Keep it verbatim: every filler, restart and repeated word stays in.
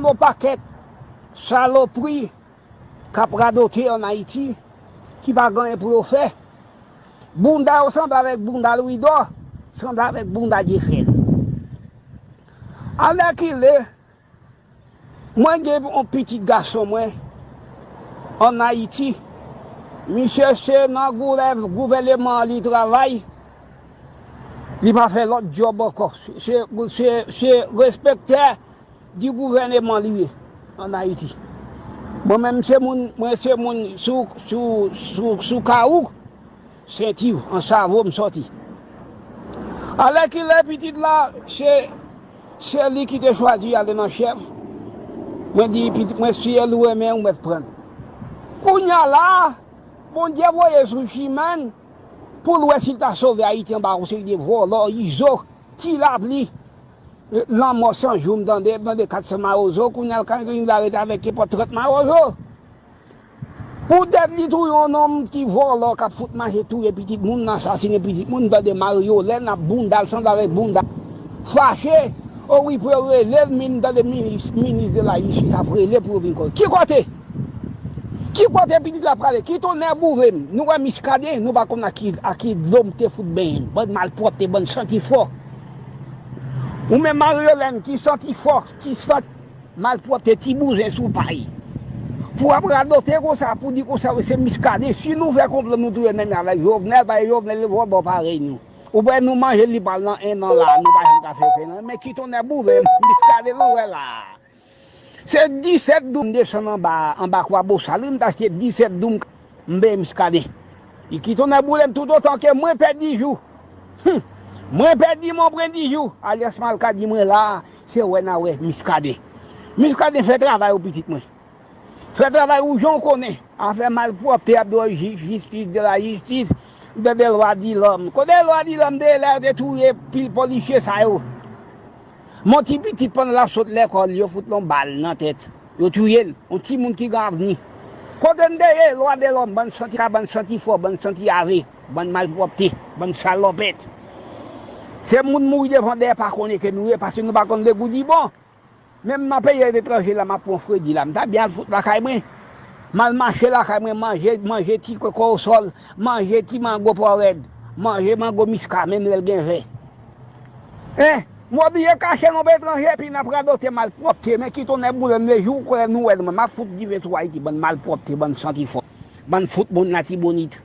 Yon pakèt salopri k ap radote ann Ayiti, ki pa gen anyen pou yo fè. Bounda yo sanble avèk bounda Lwidò, sanble avèk bounda Dyefèl. Alèkile, mwen gen yon pitit gason mwen ann Ayiti. Misye se nan goulèv gouvèneman an li travay. Li pa fè lòt djòb ankò. Se, se, se, se respektè di gouvèneman li ye ann Ayiti. Mwen menm se moun, mwen se moun sou, sou, sou, sou Kawouk, Sentiw, an Savo m sòti. Alèkile pitit la, se, se li ki te chwazi ale nan chèf. Mwen di pitit mwen, si e l ou renmen, ou mèt pran l. Kounye a la, Bondye voye sou chimen l pou l wè si l ta sove Ayiti anba yon seri de vòlò, izo, ti lapli, lanmò san jou, m tande, m tande kat san mawozo, kounye a l ka rive la rete avèk kenpòt trant mawozo. Poutèt li touye yon nonm ki vòlò, k ap fout mache touye pitit moun, asasinen pitit moun, m tande Mario Lèn ap bounda l sanble avèk bounda fache. O wi, pou yo rele l, min, m tande minis, minis de la jistis ap rele pou yo vin kote. Ki kote? Ki kote pitit la prale? Ki tonnè boure m? Nou wè Miskaden, nou pa konn ak ki, ak ki dlo m te fout benyen m. Bann malpwòpte, bann santi fò. Ou menm Mario Lèn ki santi fò, ki santi malpwòpte, ti bouzen sou pay. Pou w ap radote konsa, pou di konsa, se Miskaden. Si nou fè konplo, nou touye menm avèk Jovenel, paske Jovenel se vòlò parèy nou. Ou wè nou manje li pral nan en an la, nou pa janm ka fè fè nan. Men ki tonnè boule m, Miskaden nou wè la. Se disèt doum m desann anba, anba Kwabosal, wi, m t achte disèt doum, m benyen Miskaden. E ki tonnè boule m, toutotan ke mwen pèdi jou. Hum. Mwen pèdi mon pran di jou. Alyans Malka di mwen la, se wè n a wè Miskaden. Miskaden fè travay ou pitit mwen. Fè travay ou jan w konnen. Afè malpwòpte ap dwe jis, jistis de la jistis, de, de lwa di lòm. Kote lwa di lòm te ye lè yo te touye pil polisye sa yo? Mon ti pitit pandan l ap sot lekòl, yo fout l yon bal nan tèt. Yo touye l. Yon timoun ki gen avni. Kote n te ye, lwa de lòm, bann santi ka, bann santi fò, bann santi ave, bann malpwòpte, bann salopèt. Se moun mouri devan dèyè pa konnen ke nou ye, paske nou pa konn legoudi bon. Menm nan peyi aletranje la, m ap pran fredi la. M ta byen al fout lakay mwen. M al mache lakay mwen, manje, manje ti koko osòl, manje ti mango pò rèd, manje mango miska, menm lè l gen vè. Hein? M oblije kache nan peyi etranje, epi n ap radote malpwòpte, men ki tonnè boule m, le jou koulè nou wè mwen, m ap fout dife sou Ayiti, bann malpwòpte, bann santi fò, bann fout moun Latibonit.